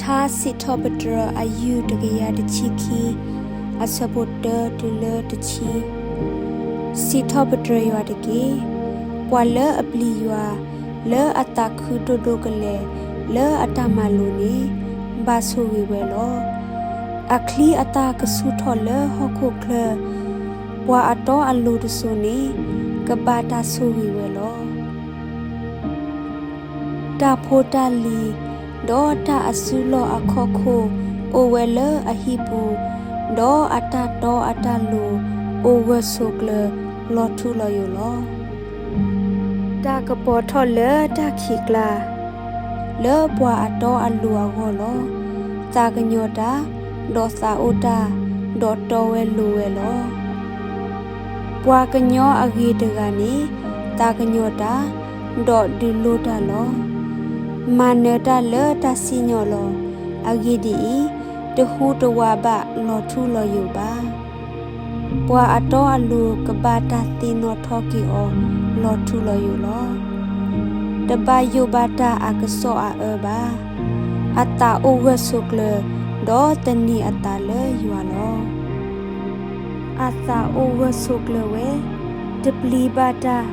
ဖဲစံးထီၣ်ပတြၢၤ အယုၢ်တကယၤတဆံခံ, အဆၢဖိတၢတုၤလၢတဆံ. စံးထီၣ်ပတြၢၤယွၤတက့ၢ်. ပှၤလၢအပျံၤယွၤ, လၢအသးခုဒိၣ်ဒိၣ်ကလဲာ် လၢအတၢ်မၤလိာ်န့ၣ်, ဘၣ်ဆိၣ်ဂ့ၤဝဲလီၤ. အချံအသၣ်ကဆူၣ်ထီၣ်လၢဟီၣ်ခိၣ်ချၢ, ပှၤအတီအလိၤတစိၤန့ၣ်, ကဘၣ်တၢ်ဆိၣ်ဂ့ၤဝဲလီၤ. တၢ်ဖိတၢ်လံၤ, ဒီးတၢ်အစုလီၢ်အခီၣ်ခိၣ် အိၣ်ဝဲလၢအဟံၣ်ပူၤ, ဒီးအတၢ်တီအတၢ်လိၤ အိၣ်ဂၢၢ်ဆိးကျၢၤ လီၤထူလီၤယိာ်လီၤ. တၢ်ကပီၤထီၣ်လၢတၢ်ခံးကျါ, လၢပှၤအတီအလိၤအဂီၢ်လီၤ. သးကညီၤတၢ်, ဒီးသးအိၣ်တၢ်, ဒီးတီဝဲလိၤဝဲလီၤ. ပှၤကညီအဂ့ၤတဂၤန့ၣ်, သးကညီၤတၢ်, ဒီးဒုးလိတၢ်လီၤ. မၤနၢၤတၢ်လၢတၢ်စံၣ်ညီၣ်လီၤ. အဂ့ၢ်ဒ်အံၤ, တဟူးတဝးဘၣ်လီၤထူလီၤယိာ်ဘၣ်. ပှၤအတီအလိၤကဘၣ်တၢ်သ့ၣ်နီၣ်ထီၣ်က့ၤအီၤ လီၤထူလီၤယိာ်လီၤ. တဘၣ်ယိၣ်ဘၣ်တၢ်အကစီၣ်အအၢဘၣ်. အသးအိၣ်ဂၢၢ်ဆိးကျၢၤ, ဒီးသန့ၤအသးလၢယွၤလီၤ. အသးအိၣ်ဂၢၢ်ဆိးကျၢၤဝဲ, တပျံၤဘၣ်တၢ်,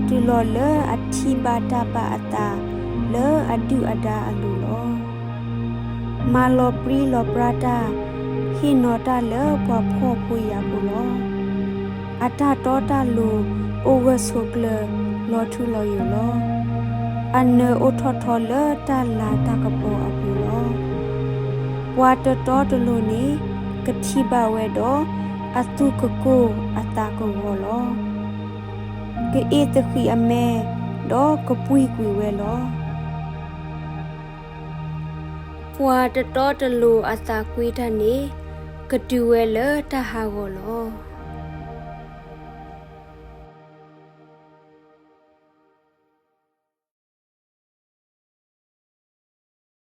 တုၤလီၤလၢအထံၣ်ဘၣ်တၢ်ဘၣ်အသး လၢအဒုၣ်အဒါအလိၤလီၤ. မၤလီၤပြံလီၤပြါတၢ်, ဟ့ၣ်နီၤတၢ်လၢပှၤဖှီၣ်ဖိယာ်ဖိလီၤ. အတၢ်တီတၢ်လိၤ အိၣ်ဂၢၢ်ဆိးကျၢၤ လီၤထူလီၤယိာ်လီၤ. အနၢၤအိၣ်ထီၣ်ထီလၢတၢ်လၤတၢ်ကပီၤအပူၤလီၤ. ပှၤတတီတလိၤန့ၣ် ကထံၣ်ဘၣ်ဝဲဒီး အသူၣ်ကကိၢ်အသးကဂီၤလီၤ. ကအ့ၣ်သဃံးအမဲ, ဒီးကပှံၢ်ကွံာ်ဝဲလီၤ. ပှၤတတီတလိၤအသးကွံတၢ်န့ၣ် ကတုၤဝဲလၢတၢ်ဟးဂီၤလီၤ.